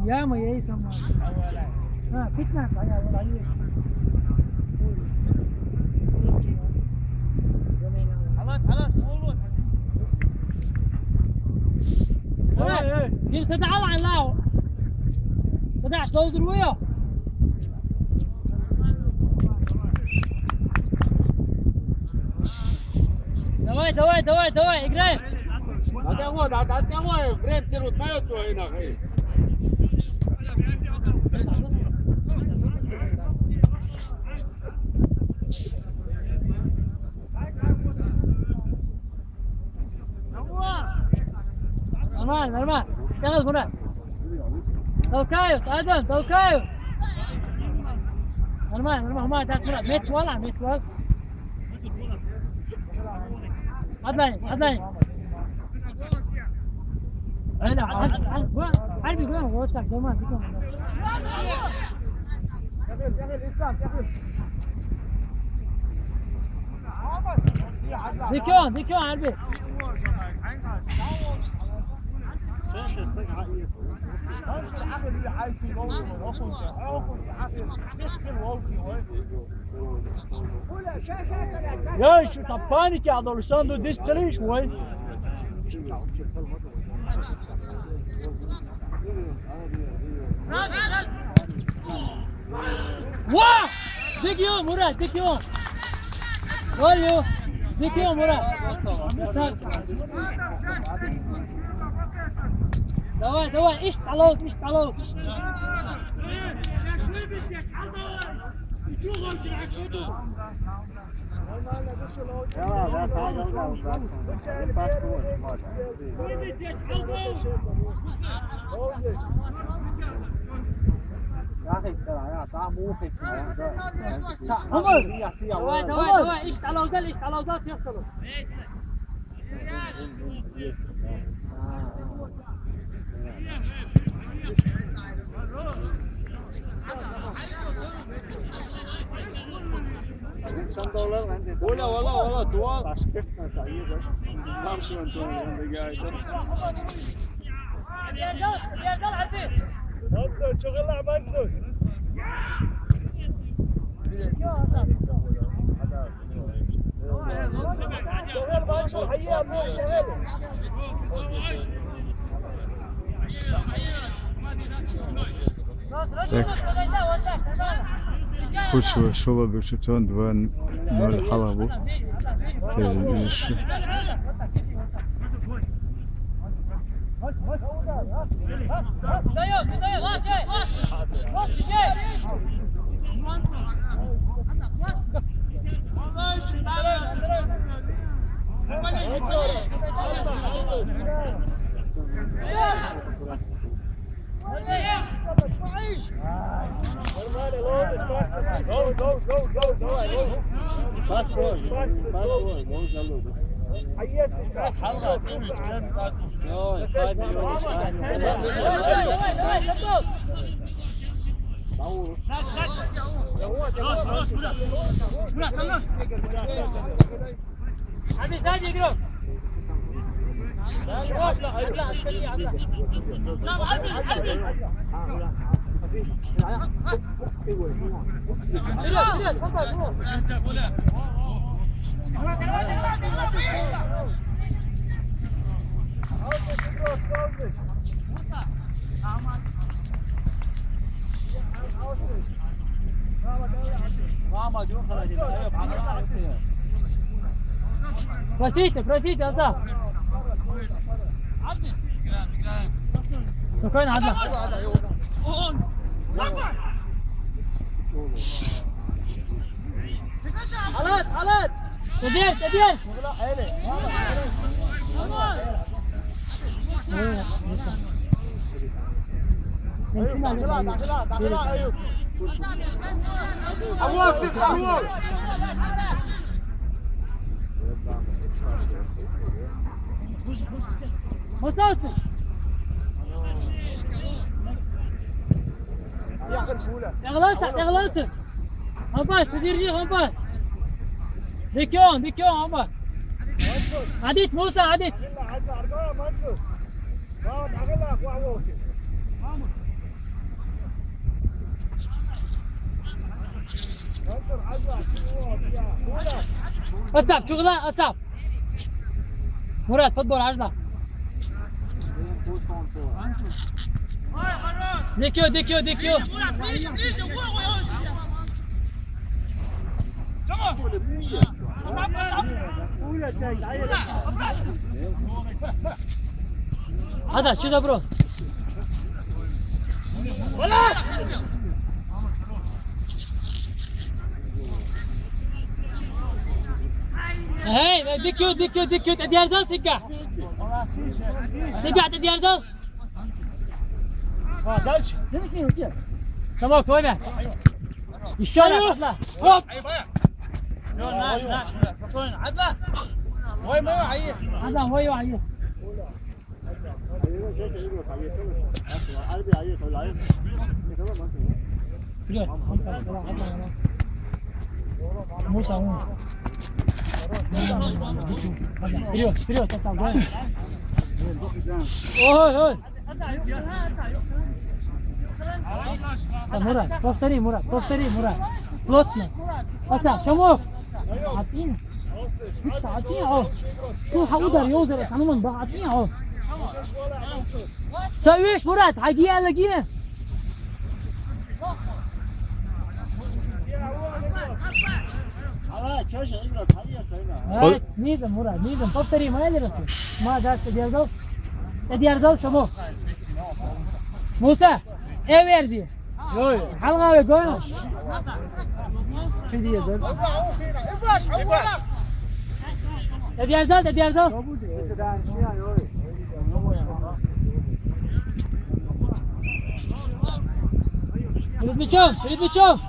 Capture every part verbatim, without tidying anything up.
يا ما يا سما. ها، فتنة، يا والله، يا. خلاص، خلاص، والله. جيب ستة على علاو. ستة عشر، لو زروية. Давай, давай, давай, давай, играй. Надо его, надо, надо его, время тянуть на эту, и на, и. Нормально, нормально. Тянут, Мурат. Толкают, Адам, толкают. Нормально, нормально, Мурат, так, Мурат. Мяч вала, мяч вала. Адлай, адлай. Адлай, адлай, адлай. Адлай, адлай, вот так, дома, дома. Дикён, дикён, Альби. Я ещё там паники, а должен до десять лишь, ой. Ва! Дикион, Мурат, дикион. Валю. Дикион, Мурат. Давай, давай, ишт алов, ишт алов. Давай, да, так, да, да, да. Пас, можно. Давай, давай, давай, ишт алов, ишт алов, ишт алов. Оля, оля, оля, туал. Ташкент, Наталья, да? Там что он там, он бегает, да? Мансур, чё, Мансур? Так. Пусть шуба берчутон два ноль халабу. Тезин иши. Просите, просите, Аса. Спокойно, Адла. Алат, алат. Теперь, теперь. Мусаусу. Ягълалта, ягълалта. Хампаш, подержи, Хампаш. Дикён, дикён, Хампаш. Адит, Муса, адит. Мансур. Мансур. Мансур. Асаф, чугла, Асаф. Мурат, подбор, ажла. Дикё, дикё, дикё. Ада, что за брос? Эй, эй, дикё, дикё, дикё, ты дерзал, сига? Сига, ты дерзал? А, дальше. Самок, твой мяч. Ещё раз, Адла. Оп! Всё, наш, наш, спокойно. Адла! Ой, мама, ай. Адла, ой, ай. Вперёд. Муса, вон. Вперёд, вперёд, Асан, давай. Ой, ой. А, Мурат, повтори, Мурат, повтори, Мурат. Плотно. Асан, Шамов. Атин. Бита, атин, о. Шу ха удар, ёзера, сануман ба, атин, о. Савиш, Мурат, хаги алаги. Ай, низам, Мурат, низам. Повтори, ма я дерзал. Ма дашта дерзал. Э, дерзал, Шамов. Муса, э, верзи. Ой, халгаве гойна. Пидиедер. Эдиарзал, эдиарзал. Перед мячом, перед мячом.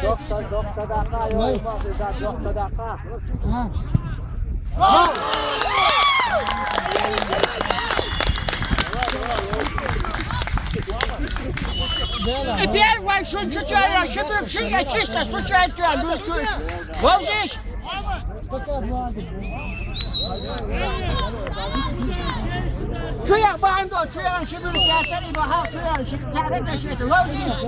Доктор, доктор, доктор, доктор, доктор. Теперь вай шунчу тюря, шибик ши я чисто случайно тюря, ну, слушай. Ловишь? Чуя бандо, чуя шибик, я тани баха, чуя шибик, я рада шибик, ловишь?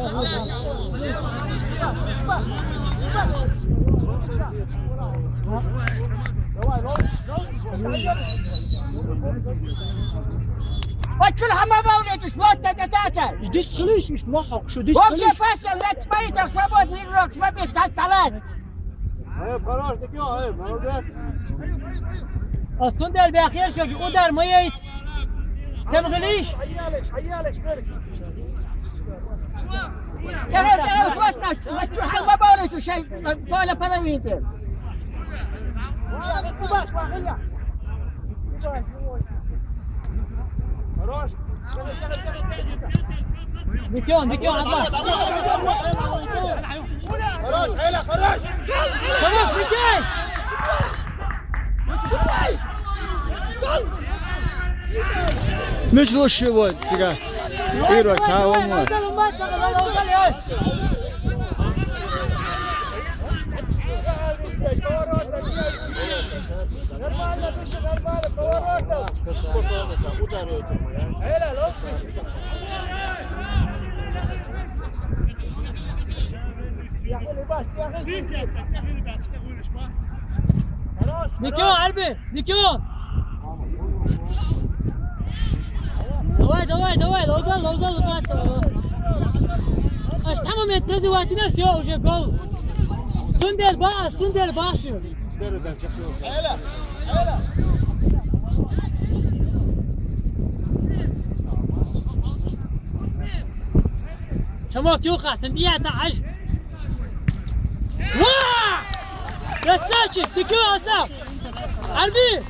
Очул хама баулетиш, вот это, это. Иди слышишь, махал, что иди слышишь. Вообще пасал, я твои там свободный игрок, смотри, так талант. Эй, хорош, ты чё, эй, молодец. Астун дар бяхер шоги, удар маяйт. Сен гылиш. Гел, гел, вот так. Очул хама баулетиш, шей, Толя, подавите. Хорош. Битён, битён, Абла. Хорош, Эля, хорош. Хорош, Витён. Миш лучше вот, фига. Ира, кого мы? Нормально дыши, нормально, поворотом. Спокойно там, ударил там, а? Эля, ловко. Поехали, Баш, поехали. Хорош, Никё, хорош. Альби, Никё. Давай, давай, давай, лоза, лоза, лоза. Аш тамам эт, призывать, всё, уже гол. Сундер, Баш, сундер, Баш. Шамот, юха, сен дия та аж. Ва! Красавчик, ты чё, Асаф? Альби!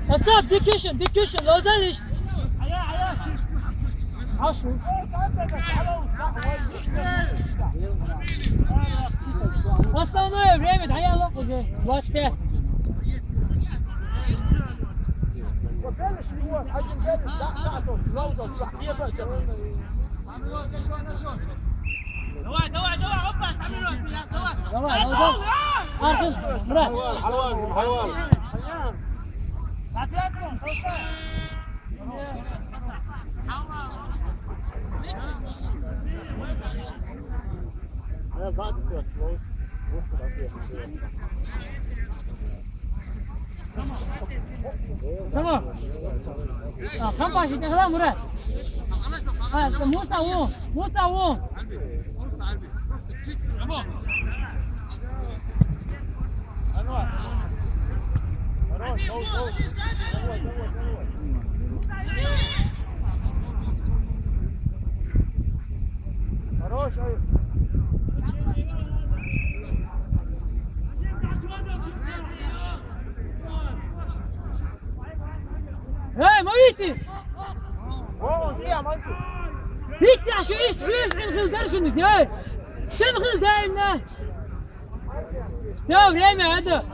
Асаф, дикишин, дикишин, лозалиш. Ашу. Основное время, да, я лох уже. Двадцать пять. Давай, давай, давай, опа, Самиров, давай. Давай, давай, давай. Артур, брат. Давай, давай, давай. Опять он, толкай. Tamam. Ha, sen başladın lan Murat. Ha, Musa o. Musa o. Хорош, Аюп. Эй, мовити! Витя, что есть, блин, блин, блин, дальше не делай. Что вы, блин, дай мне? Все время это.